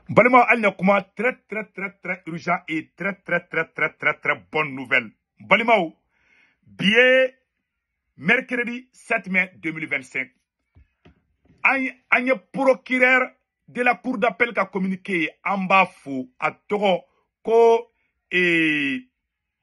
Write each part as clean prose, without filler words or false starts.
Balima hali na kuma très très très très urgent et très très très très très très bonne nouvelle. Balimaw, bi ye mercredi 7 mai 2025. An ye procureur de la cour d'appel ka communiqué ye, an b'a fo, a tɔgɔ ko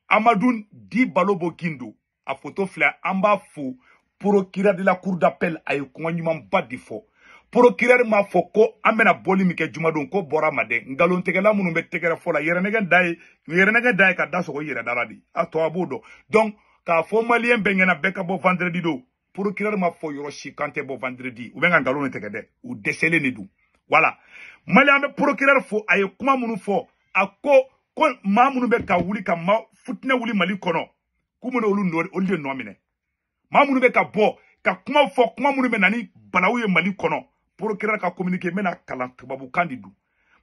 Amadou Di Balobo Guindo. A photo filɛ, an b'a fo. Procureur de la cour d'appel a ye kuma ɲumanba de fɔ. Procureur m'a fɔ ko an bɛna bɔli min kɛ jumadon ko bɔra ma dɛ. Nkalontigɛla minnu bɛ tɛgɛrɛ fɔ la, yɛrɛnɛgɛ da ye, yɛrɛnɛgɛ da ye ka da sɔgɔ i yɛrɛ da la de. A tɔ a b'o dɔn. Donc k'a fɔ maliyɛn bɛɛ ɲɛna bɛɛ ka bɔ vendredi don. Procureur m'a fɔ yɔrɔ si kan tɛ bɔ vendredi. U bɛ ka nkalon de tigɛ dɛ. U dɛsɛlen de don. Voilà. Maliyɛn bɛ procureur fo, a ye kuma minnu fɔ, a ko ko maa minnu bɛ ka wuli ka ma futinɛ wuli Mali kɔnɔ, k'u bɛna olu nɔ, olu de nɔ minɛ. Maa minnu bɛ ka bɔ ka kuma fɔ, kuma minnu bɛ na ni balawu ye Mali kɔnɔ, procureur ka communiqué n bɛna kalan tubabukan de don.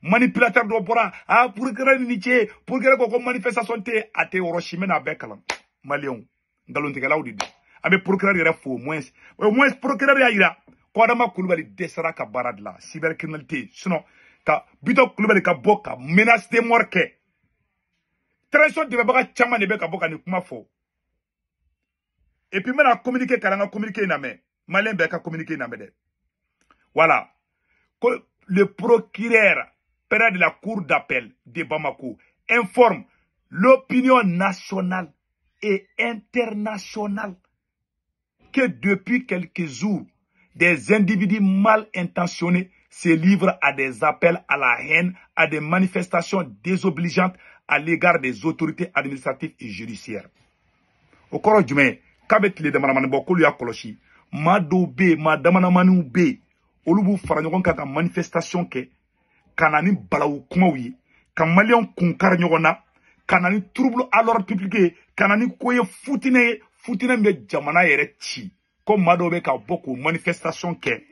Manipulateur dɔ bɔra, ah procureur ni ce, procureur ko ko manifestation tɛ, a tɛ yɔrɔ si, n bɛna a bɛɛ kalan. Maliyɛnw, nkalontigɛlaw de don. An bɛ procureur yɛrɛ fo au moins. Au moins procureur y'a yira ko Adama Kulubali dɛsɛra ka baara dilan cybercriminalité, sinon ka Bitɔn Kulubali ka bɔ ka menace de mort kɛ. Transition dɛmɛbaga caman de bɛ ka bɔ ka nin kuma fɔ. Et puis n bɛna communiqué kalan, n ka communiqué in lamɛn. Maliyɛn bɛɛ ka communiqué in lamɛn dɛ. Voilà. Que le procureur près de la cour d'appel de Bamako informe l'opinion nationale et internationale que depuis quelques jours, des individus mal intentionnés se livrent à des appels à la haine, à des manifestations désobligeantes à l'égard des autorités administratives et judiciaires. O kɔrɔ jumɛn? K'a bɛ tile damadamani bɔ k'olu y'a kɔlɔsi. Maa dɔw bɛ yen, maa damadamaniw bɛ yen, olu b'u fara ɲɔgɔn kan ka manifestation kɛ, ka na ni balawu kumaw ye, ka maliyɛnw kun kari ɲɔgɔn na, ka na ni trouble à l'ordre public ye, ka na ni ko ye, futinɛ ye, futinɛ min bɛ jamana yɛrɛ ci. Ko maa dɔw bɛ ka bɔ k'o manifestation kɛ,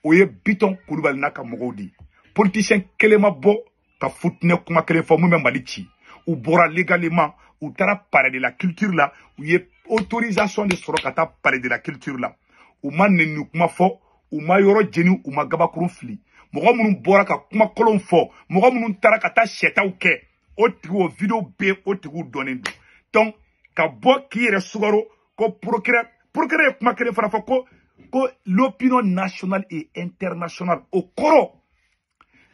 o ye Bitɔn Kulubali n'a ka mɔgɔw de ye. Politicien kelen ma bɔ ka futinɛ kuma kelen fɔ mun bɛ Mali ci. U bɔra légalement, u taara palais de la culture la, u ye autorisation de sɔrɔ ka taa palais de la culture la. U ma nɛni kuma fɔ, u ma yɔrɔ jeni, u ma gabakurun fili. Mɔgɔ minnu bɔra ka kuma kolonw fɔ, mɔgɔ minnu taara ka taa sɛtaw kɛ, o tigi o vidéo bɛ, o tigiw dɔnnen don. Donc ka bɔ k'i yɛrɛ sugaro ko procureur, procureur ye kuma kelen fana fɔ ko ko l'opinion nationale et internationale. O kɔrɔ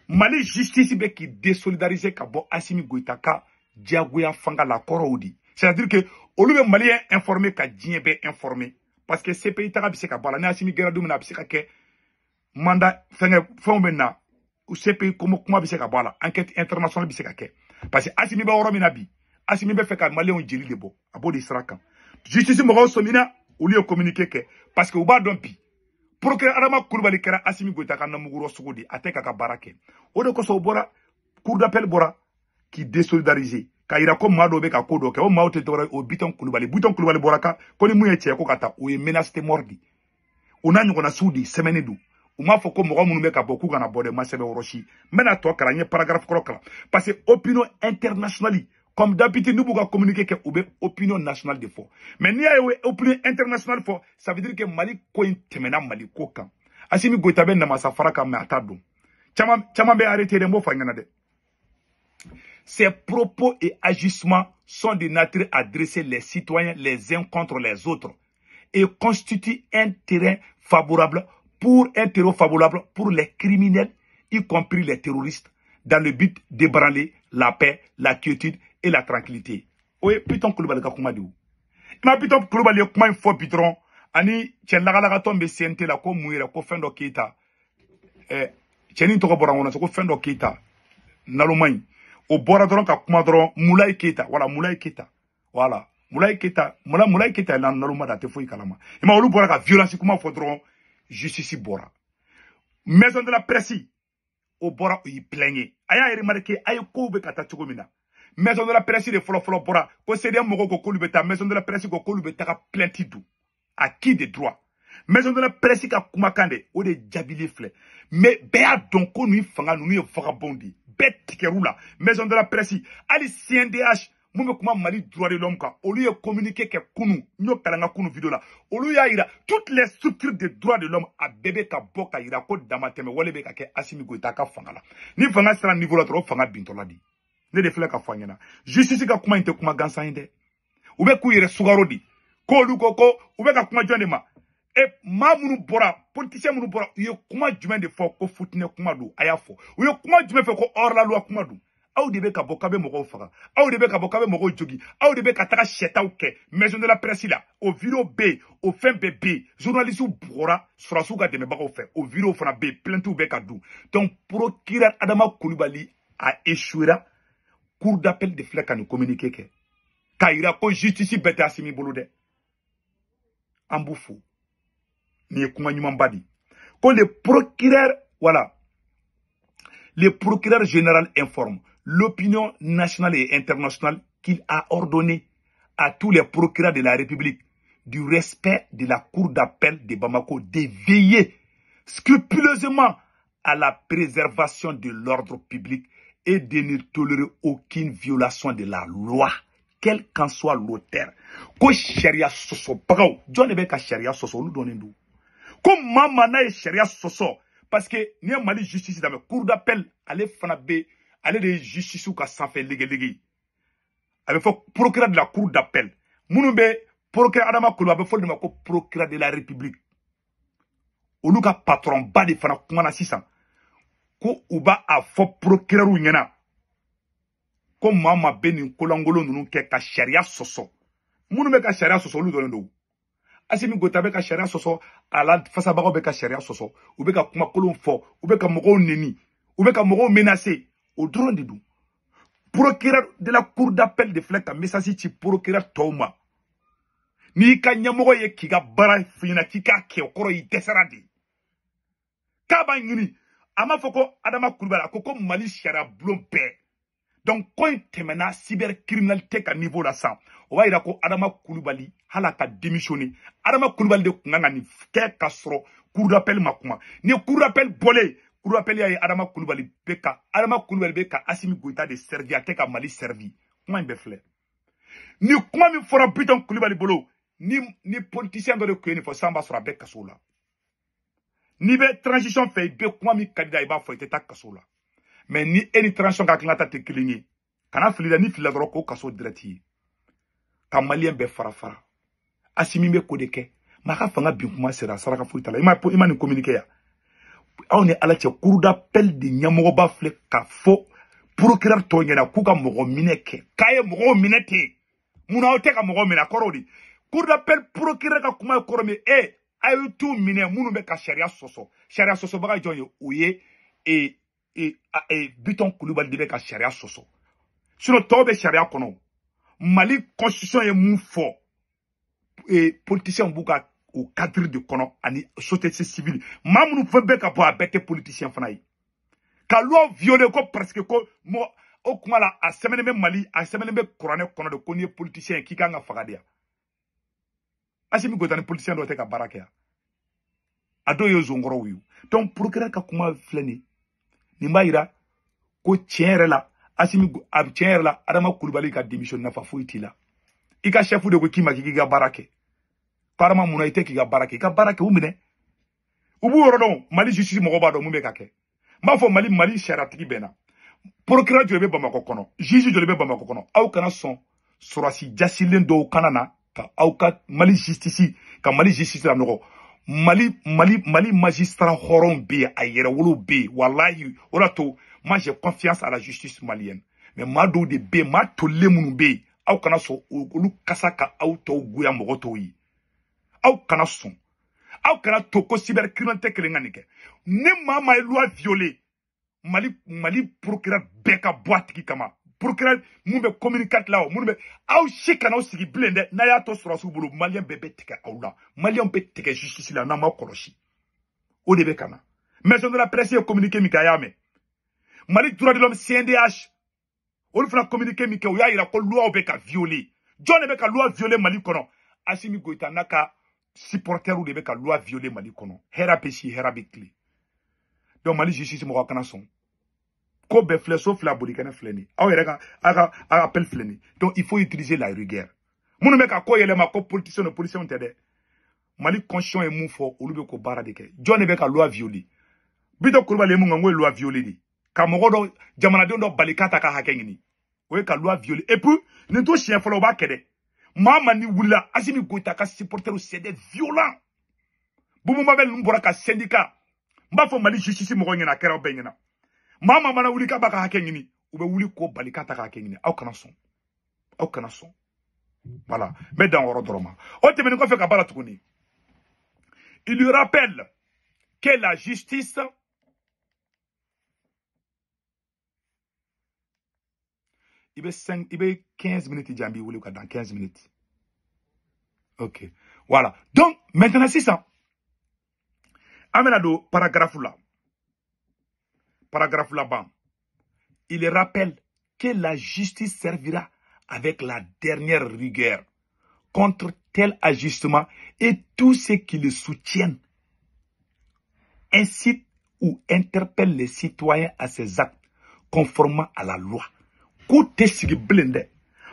Mali justice bɛ k'i désolidariser ka bɔ Assimi Goïta ka diyagoya fanga la, kɔrɔ o di. C'est-à-dire que olu bɛ maliyɛn informer ka diɲɛ bɛɛ informer, parce que CPI taga bɛ se ka bɔ a la. Ni Assimi gɛrɛ don min na, a bɛ se ka kɛ mandat fɛngɛ fɛnw bɛ na, CPI kuma bɛ se ka bɔ a la, enquête internationale bɛ se ka kɛ, parce que Assimi bɛ yɔrɔ min na bi, Assimi bɛ fɛ ka maliyɛnw jeli de bɔ, a b'o de sira kan. Justice mɔgɔw sɔmina, olu ye communiqué kɛ, parce que u b'a dɔn bi procureur Adama Kulubali kɛra Assimi Goïta ka namugurɔ sogo de, a tɛ k'a ka baara kɛ. O de kosɔn o bɔra, cour d'appel bɔra k'i désolidariser, k'a yira ko maa dɔw bɛ ka ko dɔ kɛ. O maaw tɛ dɔwɛrɛ, o Bitɔn Kulubali. Bitɔn Kulubali bɔra kan ko ni mun ye cɛ ko ka taa, o ye menace de mort de, o n'a ɲɔgɔnna suw de sɛbɛnnen don. U m'a fɔ ko mɔgɔ minnu bɛ ka bɔ k'u kana bɔ dɛ, ma sɛbɛn yɔrɔ si. N bɛna tɔ kalan, n ye paragraphe kɔrɔ kalan, parce que opinion internationale, comme d'habitude, n'u b'u ka communiqué kɛ, u bɛ opinion nationale de fɔ. Mais n'i y'a ye opinion internationale fɔ, ça veut dire que Mali ko in tɛmɛna Mali ko kan. Assimi Goïta bɛ namasa fara kan, mais a t'a dɔn. Caman caman bɛ arrêté dɛ, n b'o fɔ a ɲɛna dɛ. Ces propos et agissements sont de nature à dresser les citoyens les uns contre les autres et constituent un terreau favorable pour les criminels, y compris les terroristes, dans le but d'ébranler la paix, la quiétude et la tranquillité. O ye Bitɔn Kulubali ka kuma de ye. I ma Bitɔn Kulubali ye kuma in fɔ bi dɔrɔn, ani cɛ lagalagatɔ bɛ CNT la ko mun yɛrɛ, ko fɛn dɔ Keyita, cɛnin tɔgɔ bɔra n kɔnɔ, ko fɛn dɔ Keyita, naloma in, o bɔra dɔrɔn ka kuma dɔrɔn, Mulayi Keyita, voilà, Mulayi Keyita, voilà, Mulayi Keyita, Mulayi Keyita ye naloma da, a tɛ foyi kalama. I ma olu bɔra ka violence kuma fɔ dɔrɔn, justice bɔra. Maison de la presse o bɔra, o y'i plaigner. A y'a remarqué, a ye kow bɛ ka taa cogo min na, maison de la presse de fɔlɔ fɔlɔ bɔra ko CDM mɔgɔw ko k'olu bɛ taa, maison de la presse ko k'olu bɛ taga plainte don à qui de droit. Maison de la presse ka kumakan de, o de jaabili filɛ. Mais bɛɛ y'a dɔn ko nin fanga ninnu ye vagabond de ye, bɛɛ tigɛr'u la. Maison de la presse, hali CNDH Mun bɛ kuma Mali droit de l'homme kan, olu ye communiqué kɛ kunu, n y'o kalan n ka kunu vidéo la. Olu y'a yira toutes les structures de droit de l'homme a bɛɛ bɛ ka bɔ ka yira ko damatɛmɛ wale bɛ ka kɛ Assimi Goïta ka fanga la. Ni fanga sera niveau la dɔrɔn, o fanga bintɔla di. Ne de filɛ ka fɔ an ɲɛna, justice ka kuma in tɛ kuma gansan ye dɛ. U bɛ k'u yɛrɛ sugaro di k'olu ko ko u bɛ ka kuma jɔn de ma? E maa minnu bɔra, politicien minnu bɔra, u ye kuma jumɛn de fɔ ko futinɛ kuma don? A y'a fɔ, u ye kuma jumɛn fɔ ko hors la loi kuma don? Aw de bɛ ka bɔ k'a bɛ mɔgɔw faga, aw de bɛ ka bɔ k'a bɛ mɔgɔw jogi, aw de bɛ ka taga sɛtaw kɛ maison de la presse la. O vidéo bɛ yen, o fɛn bɛɛ bɛ yen. Journalistes bugɔra sɔrɔdasiw ka dɛmɛbagaw fɛ, o vidéo fana bɛ yen, plaintes bɛ ka dun. Donc procureur Adama Coulibaly a échoué. Cour d'appel de filɛ ka nin communiqué kɛ k'a yira ko justice bɛɛ tɛ Assimi bolo dɛ. An b'u fo, nin ye kuma ɲumanba de ko le procureur, voilà, le procureur général informe l'opinion nationale et internationale qu'il a ordonné à tous les procureurs de la République du respect de la Cour d'appel de Bamako de veiller scrupuleusement à la préservation de l'ordre public et de ne tolérer aucune violation de la loi, quel qu'en soit l'auteur. Ko sariya sɔsɔbagaw, jɔn de bɛ ka sariya sɔsɔ? Olu dɔnnen don. Ko maa maa n'a ye sariya sɔsɔ, parce que n'i ye Mali justice lamɛn, cour d'appel ale fana bɛ, ale de ye justice ka sanfɛ legelege. A bɛ fɔ procureur de la cour d'appel, minnu bɛ procureur Adama Coulibaly, a bɛ fɔ de ma ko procureur de la République. Olu ka patron ba de fana kumana sisan ko u b'a a fɔ procureur ɲɛna ko maa maa bɛ nin kolankolon ninnu kɛ ka sariya sɔsɔ, minnu bɛ ka sariya sɔsɔ, olu dɔnnen don. Assimi Goïta bɛ ka sariya sɔsɔ, a la fasabagaw bɛ ka sariya sɔsɔ, u bɛ ka kumakolon fɔ, u bɛ ka mɔgɔw neni, u bɛ ka mɔgɔw menacer, o dɔrɔn de don. Procureur de la cour d'appel de filɛ ka message ci procureur tɔw ma. N'i ka ɲɛmɔgɔ ye k'i ka baara f'i ɲɛna k'i k'a kɛ, o kɔrɔ i dɛsɛra de. K'a b'a ɲini, a m'a fɔ ko Adama Coulibaly, a ko ko Mali sariya bulon bɛɛ. Donc ko in tɛmɛna cybercriminalité ka niveau la sisan. O b'a yira ko Adama Coulibaly, hali a ka démissionner, Adama Coulibaly de kun kan ka nin kɛ ka sɔrɔ cour d'appel ma kuma. Ni cour d'appel bɔlen, cour d'appel y'a ye Adama Coulibaly bɛ ka Assimi Goïta de servi, a tɛ ka Mali servi. Kuma in bɛɛ filɛ ni kuma min fɔra Biton Coulibaly bolo, ni politicien dɔ de kun ye nin fɔ sisan, b'a sɔrɔ a bɛ kaso la. N'i bɛ transition fɛ, i bɛ kuma min ka di i b'a fɔ, i tɛ taa kaso la. Mais ni e ni transition ka hakilinata tɛ kelen ye, kana fili dɛ, ni filila dɔrɔn k'o kaso direct ye ka maliyɛn bɛɛ fara fara. Assimi bɛ ko de kɛ, maa ka fanga bin kuma sera, saraka foyi t'a la. I ma nin communiqué ya? Aw ni Ala cɛ, cour d'appel de ɲɛmɔgɔba filɛ ka fɔ procureur tɔw ɲɛna k'u ka mɔgɔ minɛ kɛ, k'a ye mɔgɔw minɛ ten. Munna aw tɛ ka mɔgɔw minɛ? A kɔrɔ de cour d'appel procureur ka kuma ye kɔrɔ min e a ye t'u minɛ minnu bɛ ka sariya sɔsɔ. Sariya sɔsɔbaga jɔn ye? O ye e e e Biton Coulibaly de bɛ ka sariya sɔsɔ, sinon tɔw bɛ sariya kɔnɔ. Mali constitution ye mun fɔ? E politicien b'u ka o cadre de kɔnɔ ani société civile. Maa minnu fɛn bɛɛ ka bɔ, a bɛɛ tɛ politicien fana ye ka loi violer ko parce que ko mɔgɔ o kuma la, a sɛbɛnnen bɛ Mali, a sɛbɛnnen bɛ kuranɛ kɔnɔ de ko n'i ye politicien ye k'i kan ka faga de yan. Assimi Goïta ni politicien dɔ tɛ ka baara kɛ yan, a dɔw ye zonkɔrɔw ye. Donc procureur ka kuma filɛ nin, nin b'a yira ko tiɲɛ yɛrɛ la, Assimi a tiɲɛ yɛrɛ la, Adama Coulibaly ka démission, nafa foyi t'i la. I ka chef de ko k'i ma k'i ka baara kɛ, ko Adama, munna i tɛ k'i ka baara kɛ? I ka baara kɛ, u minɛ, u b'u yɔrɔ dɔn. Mali justice mɔgɔw b'a dɔn mun bɛ ka kɛ. N b'a fɔ Mali sariyatigi bɛɛ na, procureur joli bɛ Bamakɔ kɔnɔ, juge joli bɛ Bamakɔ kɔnɔ? Aw kana sɔn sɔrɔsi jasilen dɔw kana na ka aw ka Mali justice, ka Mali justice la nɔgɔ. Mali magistrat hɔrɔnw bɛ yen, a yɛrɛwolow bɛ yen, walahi. O de to moi j'ai confiance à la justice malienne, mais maa dɔw de bɛ yen, maa tolilen minnu bɛ yen, aw kana sɔn olu kasa ka aw tɔw goya mɔgɔ tɔw ye. Aw kana sɔn, aw kana to ko cybercriminalité kelen ka nin kɛ. Ni maa maa ye loi violer, Mali procureur bɛɛ ka bɔ a tigi kama. Procureur mun bɛ communiqué la, o minnu bɛ aw si kana aw sigi bilen dɛ. N'a y'a to sɔrɔsiw bolo, maliyɛn bɛɛ bɛ tigɛ aw la, maliyɛn bɛ tigɛ justice la n'aw ma kɔlɔsi. O de bɛ ka na. Maison de la presse ye communiqué min kɛ, a y'a mɛn. Mali droit de l'homme, CNDH, olu fana communiqué min kɛ, u y'a yira ko loi bɛ ka violer. Jɔn de bɛ ka loi violer Mali kɔnɔ? Assimi Goïta n'a ka supporters de bɛ ka loi violer Mali kɔnɔ. Hɛrɛ bɛ si, hɛrɛ bɛ tile. Donc Mali justice mɔgɔ kana sɔn. Ko bɛɛ filɛ so filɛ a bolikɛnɛ filɛ nin aw yɛrɛ ka aw ka appel filɛ nin. Donc il faut utiliser la rigueur. Minnu bɛ ka ko yɛlɛma ko politicien politicien tɛ dɛ. Mali constitution ye mun fɔ olu bɛ ko baara de kɛ. Jɔn de bɛ ka loi violer? Bitɔn Kulubali ye mun kan ko ye loi violer de. Ka mɔgɔ dɔ jamanaden dɔ bali k'a ta ka hakɛ ɲini. O ye ka loi violer. Et puis nin t'o siɲɛ fɔlɔ u b'a kɛ dɛ. Maa ma ni wulila Assimi Goïta ka supporters c'est des violents. Boubou Mabel ninnu bɔra ka syndicat. N b'a fɔ Mali justice mɔgɔw ɲɛna a kɛra aw bɛɛ ɲɛna. Maa ma mana wuli k'a b'a ka hakɛ ɲini u bɛ wuli k'o bali k'a ta ka hakɛ ɲini. Aw kana sɔn. Aw kana sɔn. Voilà. N bɛ dan o yɔrɔ dɔrɔn ma. O tɛmɛnen kɔfɛ ka baara tuguni. Il lui rappelle que la justice il veut 5, il veut 15 minutes, Djambi, dans 15 minutes. Ok. Voilà. Donc, maintenant, c'est ça. Amenado, paragraphe là. Paragraphe là-bas. Il rappelle que la justice servira avec la dernière rigueur contre tel ajustement et tous ceux qui le soutiennent, incitent ou interpellent les citoyens à ces actes conformément à la loi. K'u tɛ sigi bilen dɛ.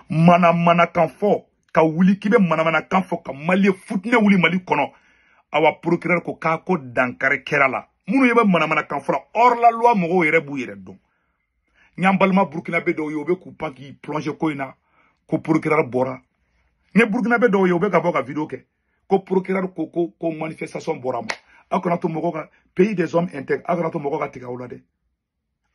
Manamanakan fɔ ka wuli k'i bɛ manamanakan fɔ ka Mali futinɛ wuli Mali kɔnɔ. Awa procureur ko k'a ko dankari kɛra la. Minnu ye bɛ manamanakan fɔ la hors la loi mɔgɔw yɛrɛ b'u yɛrɛ dɔn. N y'an balima Burkinabé dɔw ye u bɛ k'u pan k'i plonger ko in na ko procureur bɔra. N ye Burkinabé dɔw ye u bɛ ka bɔ ka vidéo kɛ ko procureur ko ko ko manifestation bɔra ma. Aw kana to mɔgɔw ka pays des hommes intègres aw kana to mɔgɔw ka tigɛ aw la dɛ.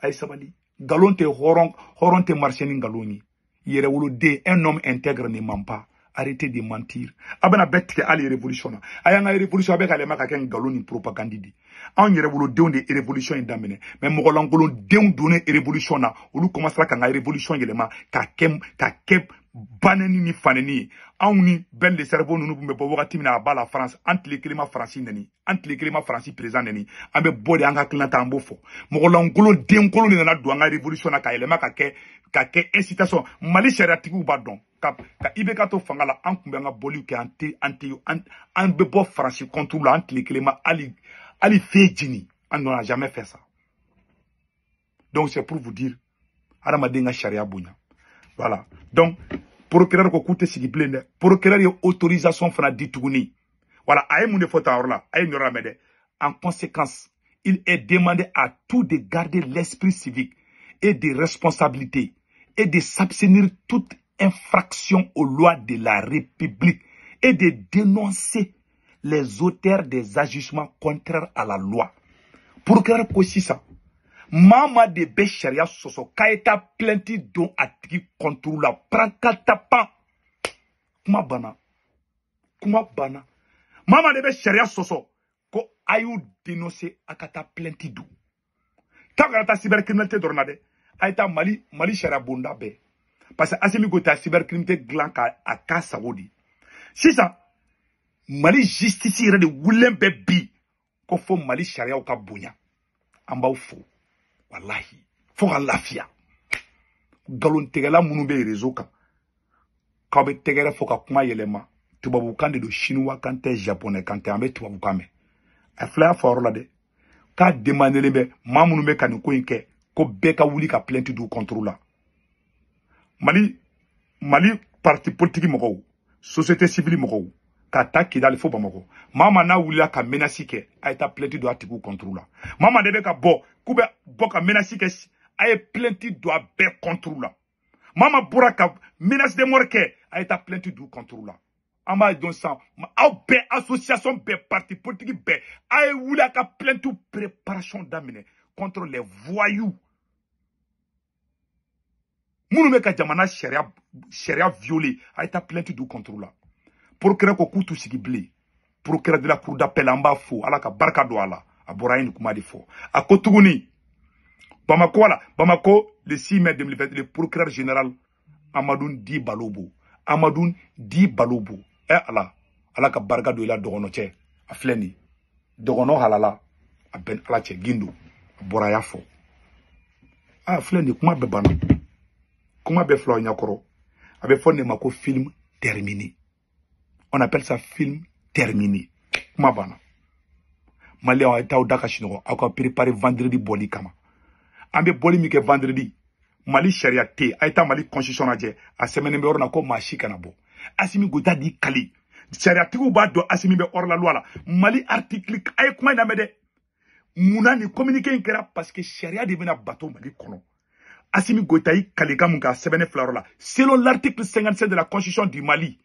A ye sabali. Nkalon tɛ hɔrɔn hɔrɔn tɛ marché ni nkalon ye. Yɛrɛwoloden un homme intègre ne ment pas. Arrêtez de mentir. A bɛna bɛɛ tigɛ hali révolution na. A y'an ka révolution a bɛ ka yɛlɛma ka kɛ nkalon ni propagande de. Anw yɛrɛwolodenw de révolution in daminɛ. Mais mɔgɔlankolondenw donnen révolution na olu commencera k'an ka révolution yɛlɛma ka kɛ banɛni ni fanɛni ye. Anw ni Ben le cerveau ninnu tun bɛ bɔ wagati min na a ba la France an tile kelen ma France nɛni an tile kelen ma France président nɛni an bɛ bɔ de an ka hakilina ta an b'o fɔ. Mɔgɔlankolon denkolon de nana don an ka révolution na ka yɛlɛma ka kɛ incitation. Mali sariyatigiw b'a dɔn ka IBK to fanga la an tun bɛ an ka bɔliw kɛ an tɛ an bɛ bɔ France contre la an tile kelen ma hali fɛn jeni an n'a jamais fait ça. Donc c'est pour vous dire hadamaden ka sariya bonya. Voilà. Donc procureur ko k'u tɛ sigi bilen dɛ. Procureur ye autorisation fana di tuguni. Voilà, a ye mun de fɔ tan yɔrɔ la? A ye nin yɔrɔ lamɛn dɛ. En conséquence, il est demandé à tous de garder l'esprit civique et de responsabilité et de s'abstenir toute infraction aux lois de la République et de dénoncer les auteurs des agissements contraires à la loi. Procureur ko sisan maa maa de bɛ sariya sɔsɔ k'a ye taa plainte don a tigi contre la parakata pan. Kuma banna. Kuma banna. Maa maa de bɛ sariya sɔsɔ ko a y'u dénoncer a ka taa plainte don. K'a kana taa cybercriminalité dɔrɔn na dɛ. A ye taa Mali sariya bonda bɛɛ. Parce que Assimi Goïta cybercriminalité dilan k'a a k'a sago de. Sisan Mali justice yɛrɛ de wulilen bɛ bi ko fo Mali sariyaw ka bonya. An b'aw fo. Wallahi fo ka lafiya. Nkalontigɛla minnu bɛ réseau kan k'aw bɛ tɛgɛrɛ fɔ ka kuma yɛlɛma tubabukan de don, chinois kan tɛ, japonais kan tɛ, an bɛ tubabukan mɛn. A filɛ y'a fɔ yɔrɔ la dɛ k'a demandelen bɛ maa minnu bɛ ka nin ko in kɛ ko bɛɛ ka wuli ka plainte d'u contre la. Mali parti politique mɔgɔw, société civile mɔgɔw, ka taa Kidali fo Bamakɔ, maa maa n'a wulila ka menace kɛ a ye taa plainte don a tigiw contre la. Maa maa de bɛ ka bɔ k'u bɛ bɔ ka menace kɛ a ye plainte don a bɛɛ contre la. Maa maa bɔra ka menace de mort kɛ a ye taa plainte don contre la. An b'a dɔn sisan aw bɛɛ association bɛɛ parti politique bɛɛ a ye wuli a ka plainte préparation daminɛ contre les voyous minnu bɛ ka jamana sariya violer a ye taa plainte don contre la. Procureur ko k'u t'u sigi bilen. Procureur de la cour d'appel an b'a fo ala ka barika don a la. A bɔra a ye nin kuma de fɔ. A ko tuguni Bamako la Bamako le 6 mai 2020 le procureur général Amadou Di Balobo. Amadou Di Balobo. Eh ala ala ka barika don i la dɔgɔnɔ cɛ. A filɛ nin dɔgɔnɔ halala a bɛn ala cɛ Gindo a bɔra a y'a fɔ. A filɛ nin kuma bɛɛ banna. Kuma bɛɛ filɛ aw ɲɛkɔrɔ. A bɛ fɔ nin ma ko film terminé. On appelle ça film terminé. Kuma banna. Maliyɛnw a ye t'aw da ka sunɔgɔ aw ka préparer vendredi bɔli kama. An bɛ bɔli min kɛ vendredi, Mali sariya tɛ yen. A ye taa Mali constitution lajɛ, a sɛbɛnnen bɛ yɔrɔ la ko maa si kana bɔ. Assimi Goïta di kali, sariyatigiw b'a dɔn Assimi bɛ hors la loi la. Mali article, a ye kuma in lamɛn dɛ. Munna nin communiqué in kɛra? Parce que sariya de bɛna bato Mali kɔnɔ. Assimi Goïta y'i kalikan mun k'a sɛbɛnnen filɛ yɔrɔ la. Selon l'article 57 de la constitution du Mali,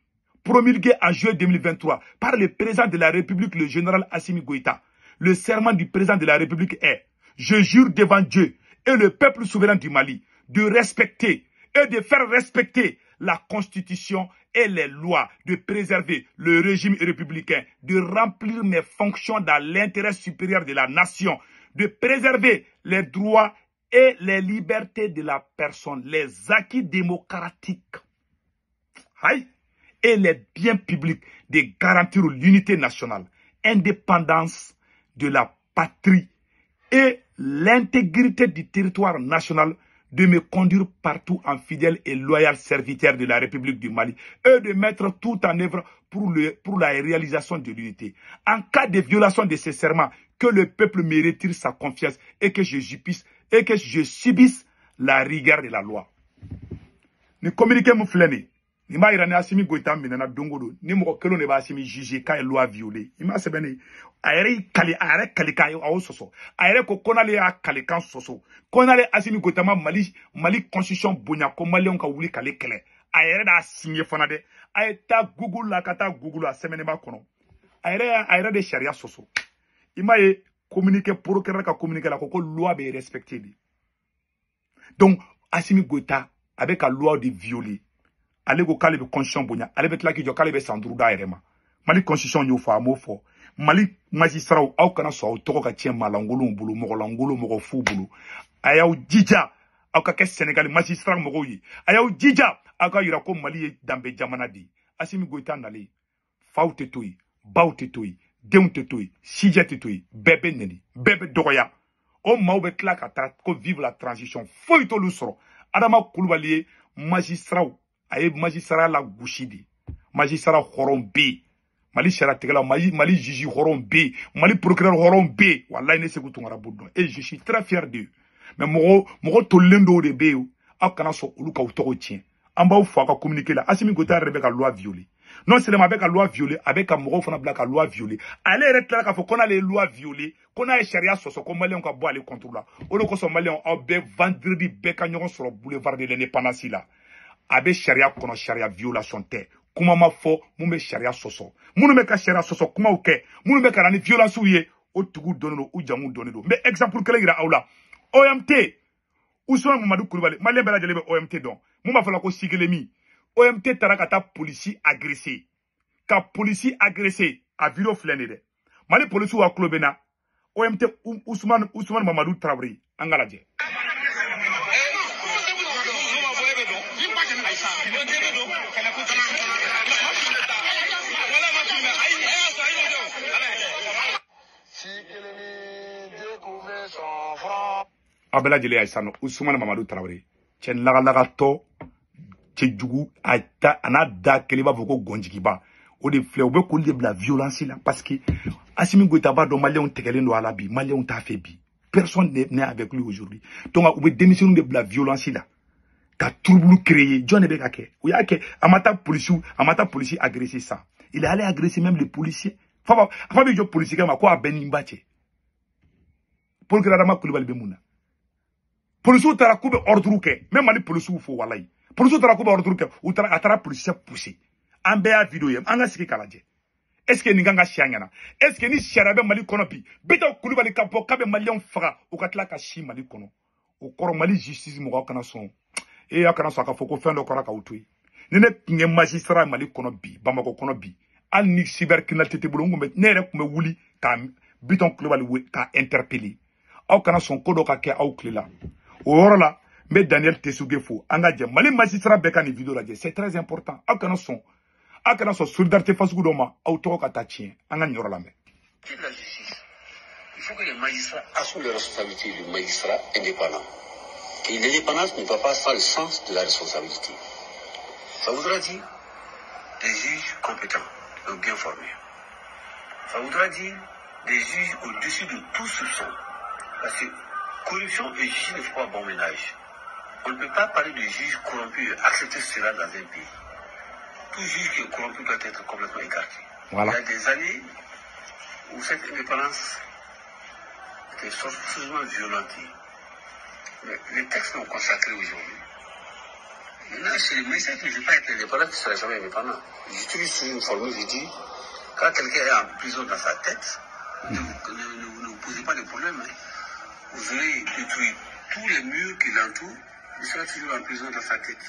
promulgué en juillet 2023 par le président de la République, le général Assimi Goïta, le serment du président de la République est: je jure devant Dieu et le peuple souverain du Mali de respecter et de faire respecter la Constitution et les lois, de préserver le régime républicain, de remplir mes fonctions dans l'intérêt supérieur de la nation, de préserver les droits et les libertés de la personne, les acquis démocratiques, aïe, et les biens publics, de garantir l'unité nationale, indépendance de la patrie et l'intégrité du territoire national, de me conduire partout en fidèle et loyal serviteur de la République du Mali et de mettre tout en œuvre pour la réalisation de l'unité. En cas de violation de ces serments, que le peuple me retire sa confiance et que je subisse la rigueur de la loi. Ni communiqué mun filɛ nin, nin b'a yira ni Assimi Goïta minɛna don o don, ni mɔgɔ kelen de b'a Assimi jugé k'a ye loi violée. I m'a sɛbɛn ne, a yɛrɛ y'i kali, a yɛrɛ kalikan a y'o sɔsɔ. A yɛrɛ ko ko n'ale y'a kalikan sɔsɔ, ko n'ale Assimi Goïta ma Mali constitution bonya, ko maliyɛnw ka wuli k'ale kɛlɛ. A yɛrɛ d'a signé fana dɛ. A ye taa Google la, ka taa Google a sɛbɛnnen b'a kɔnɔ. A yɛrɛ de sariya sɔsɔ. I m'a ye communiqué procureur ka communiqué la ko loi bɛ respecté de. Donc Assimi Goïta a bɛ ka loi de violer. Ale ko k'ale bɛ constitution bonya, ale bɛ tila k'i jɔ k'ale bɛ san 5 d'a yɛrɛ ma. Mali constitution y'o fɔ, a m'o fɔ. Mali magistrats, aw kana sɔn aw tɔgɔ ka tiɲɛ maalankolonw bolo, mɔgɔlankolon, mɔgɔ fu bolo. A y'aw jija aw ka kɛ Sénégal magistrat mɔgɔw ye. A y'aw jija aw ka yira ko Mali ye danbe jamana de ye. Assimi Goïta nalen, faw tɛ to yen, baw tɛ to yen, denw tɛ to yen, sijɛ tɛ to yen, bɛɛ bɛ nɛni, bɛɛ bɛ dɔgɔya. O maaw bɛ tila ka taa ko vive la transition, foyi t'olu sɔrɔ. Adama Kulubali ye magistrat, a ye magistrat la gosi de. Magistrat hɔrɔn bɛ yen, Mali sariyatigɛlaw, Mali juge hɔrɔn bɛ yen, Mali procureur hɔrɔn bɛ yen. Walayi ne Sékou Tounkara b'o dɔn et je suis très fier d'eux. Mais mɔgɔ tolilen dɔw de bɛ yen, aw kana sɔn olu k'aw tɔgɔ tiɲɛ. An b'aw fo aw ka communiqué la. Assimi Goïta yɛrɛ bɛ ka loi violer. Non seulement a bɛ ka loi violer, a bɛ ka mɔgɔw fana bila ka loi violer. Ale yɛrɛ tilala k'a fɔ ko n'ale ye loi violer, ko n'a ye sariya sɔsɔ, ko maliyɛnw ka bɔ ale contre la. O de kosɔn maliyɛnw, aw bɛɛ vendredi bɛɛ ka ɲɔgɔn sɔrɔ boulevard de l'indépendance la. A bɛ sariya kɔnɔ, sariya violation tɛ. Kuma ma fɔ mun bɛ sariya sɔsɔ. Minnu bɛ ka sariya sɔsɔ kumaw kɛ, minnu bɛ ka na ni violence ye, o tigiw dɔnnen don, u jamu dɔnnen don. N bɛ exemple kelen yira aw la. OMT, Ousmane Mamadou Coulibaly, maliyɛn bɛɛ lajɛlen bɛ OMT dɔn. Mun b'a fɔ la ko Sigelemi. OMT taara ka taa polisi agressé. Ka polisi agressé. A vidéo filɛ nin ye dɛ. Mali polisiw ka tulo bɛ n na. OMT Ousmane Mamadou Traoré, an ka lajɛ. Aw bɛɛ lajɛlen y'a ye sisan nɔ, Ousmane Mamadou Traoré, cɛ lagalagatɔ, cɛ jugu, a ta a n'a da kelen b'a fɔ ko gɔnjigiba. O de filɛ, u bɛ k'olu de bila violence la parce que Assimi Goïta b'a dɔn maliyɛnw tɛgɛlen don a la bi, maliyɛnw t'a fɛ bi. Personne n'est avec lui aujourd'hui. Donc u bɛ denmisɛnninw de bila violence la ka trouble créer. Jɔn de bɛ ka kɛ? U y'a kɛ, a ma taa polisiw, a ma taa polisi agressé sisan. Il est allé agresser même les policiers. Fa b'i jɔ polisikɛ ma ko a bɛɛ ni n ba cɛ. Procureur Adama Coulibaly bɛ mun na? Polisiw taara k'u bɛ ordre kɛ, même Mali polisiw fo walayi. Polisiw taara k'u bɛ ordre kɛ, u taara a taara policier pousser. An bɛɛ y'a vidéo ye, an ka sigi k'a lajɛ. Est-ce que nin kan ka si a ɲɛna? Est-ce que ni sariya bɛ Mali kɔnɔ bi, Bitɔn Kulubali ka bɔ k'a bɛ maliyɛnw faga, u ka tila ka si Mali kɔnɔ? O kɔrɔ Mali justice mɔgɔw kana sɔn. E y'a kana sɔn a ka fɔ ko fɛn dɔ kɛra k'aw to yen. Ni ne tun ye magistrat Mali kɔnɔ bi, Bamakɔ kɔnɔ bi, hali ni cybercriminalité tɛ bolo, n kun bɛ ne yɛrɛ tun bɛ wuli ka Bitɔn Kulubali k'a interpeller. Aw kana sɔn ko dɔ ka kɛ aw tile la. O yɔrɔ la, n bɛ Daniel Tesuge fo. An ka jɛ Mali magistrat bɛɛ ka nin vidéo lajɛ, c'est très important. Aw kana sɔn, aw kana sɔn solidarité fasugu dɔ ma, aw tɔgɔ ka taa tiɲɛ. An ka nin yɔrɔ lamɛn. La justice. Il faut que les magistrats assument les responsabilités du magistrat indépendant. Et l'indépendance ne va pas sans le sens de la responsabilité. Ça voudra dire des juges compétents, donc bien formés. Ça voudra dire des juges au-dessus de tout soupçon. Parce que Corruption et justice ne font pas bon ménage. On ne peut pas parler de juge corrompu et accepter cela dans un pays. Tout juge qui est corrompu doit être complètement écarté. Voilà. Il y a des années où cette indépendance était sournoisement violentée. Mais les textes sont consacrés aujourd'hui. Maintenant, c'est le message que je ne veux pas être indépendant, qui ne sera jamais indépendant. J'utilise toujours une formule, je dis, quand quelqu'un est en prison dans sa tête, ne vous posez pas de problème. Hein. Vous aurez détruit tous les murs qui l'entourent, il sera toujours en prison dans sa tête.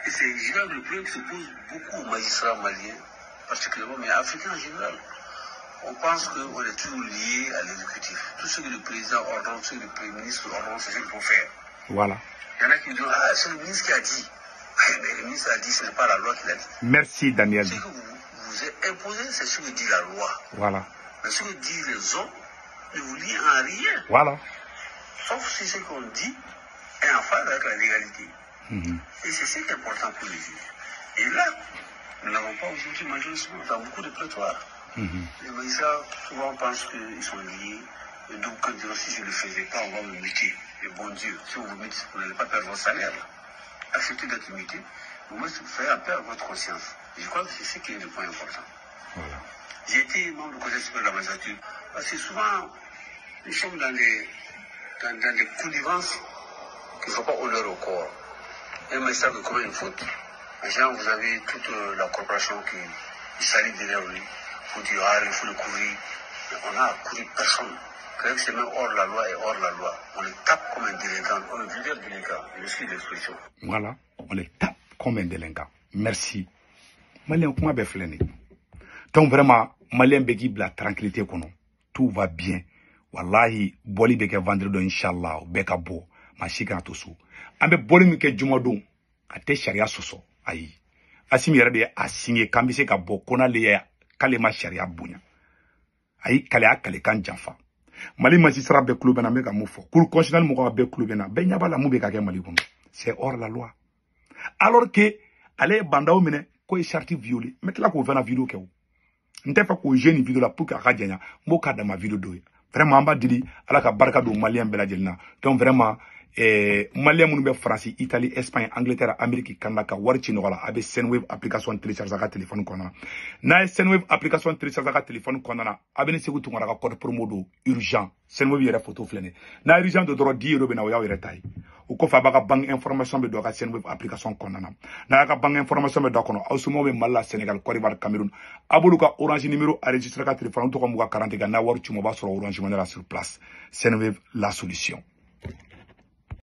Et c'est le problème qui se pose beaucoup aux magistrats maliens, particulièrement, mais africains en général. On pense qu'on est toujours lié à l'exécutif. Tout ce que le président ordonne, ce que le premier ministre ordonne, c'est ce qu'il faut faire. Voilà. Il y en a qui disent, ah, c'est le ministre qui a dit. Mais le ministre a dit, ce n'est pas la loi qui l'a dit. Merci, Daniel. Ce que vous vous êtes imposé, c'est ce que dit la loi. Voilà. Mais ce que disent les hommes ne vous lie en rien. Voilà. Sauf si ce qu'on dit est en phase avec la légalité. Mmh. Et c'est ce qui est important pour les juges. Et là, nous n'avons pas aujourd'hui, malheureusement, dans beaucoup de prétoires. Mmh. Les magistrats souvent pensent qu'ils sont liés. Et donc, quand ils disent, si je ne le faisais pas, on va me muter. Et bon Dieu, si on vous mute, vous n'allez pas perdre votre salaire. Acceptez d'être muté, au moins, vous ferez appel à votre conscience. Et je crois que c'est ce qui est le point important. Voilà. J'ai été membre du Conseil supérieur de la magistrature. Parce que souvent, nous sommes dans des connivences qu'il ne faut pas honorer au corps. Un magistrat qui commet une faute, en général, vous avez toute la corporation qui salive derrière lui pour dire, ah, il faut le couvrir. Mais on n'a couvert personne. Quand c'est même hors la loi et hors la loi. On les tape comme un délinquant, on est vulgaire délinquant. Je suis l'expression. Voilà, on les tape comme un délinquant. Merci. Malien, comment bɛ filɛ nin ye? Donc vraiment, Malien bɛ k'i bila tranquillité kɔnɔ. Tout va bien. Wallahi, bɔli bɛ kɛ vendredi don, inchallah, o bɛɛ ka bɔ. Maa si kana to so. An bɛ bɔli min kɛ jumadon, a tɛ sariya sɔsɔ. Ayi. Assimi yɛrɛ de ye a signé k'an bɛ se ka bɔ ko n'ale ye k'ale ma sariya bonya. Ayi, k'ale y'a kalekan janfa. Mali magistrat bɛɛ kulo bɛ na, n bɛ ka mun fɔ. Cour constitutionnelle mɔgɔw bɛɛ kulo bɛ na. Bɛɛ ɲɛ b'a la mun bɛ ka kɛ Mali kɔnɔ. C'est hors la loi. Alors que ale ye bandaw minɛ k'o ye charte violée. N bɛ tila k'o fana vidéo kɛ o. N tɛ fɛ k'o jouer nin vidéo la pour que a ka janya. N b'o k'a dama vidéo dɔ ye. Vraiment an b'a deli Ala ka barika don Malien bɛɛ lajɛlen na. Donc vraiment Malien minnu bɛ France, Italie, Espagne, Angleterre, Amérique, Canada ka wari ci nɔgɔ la, a bɛ Sendwave application télécharger a ka téléphone kɔnɔna na. N'a ye Sendwave application télécharger a ka téléphone kɔnɔna na, a bɛ ni Sékou Tounkara ka code promo don urgent. Sendwave yɛrɛ photo filɛ nin ye. N'a ye urgent don dɔrɔn 10 euros bɛ na, o y'aw yɛrɛ ta ye. O kɔfɛ a b'a ka banque information bɛ don a ka Sendwave application kɔnɔna na. N'a y'a ka banque information bɛ don a kɔnɔ, aw somɔgɔw bɛ Mali la, Sénégal, Côte d'Ivoire, Cameroun. A b'olu ka Orange numéro enregistré ka téléphone, aw tɔgɔ m'u ka carte kan, n'a wari ci u ma, o b'a sɔrɔ Orange Money la sur place. Sendwave, la solution.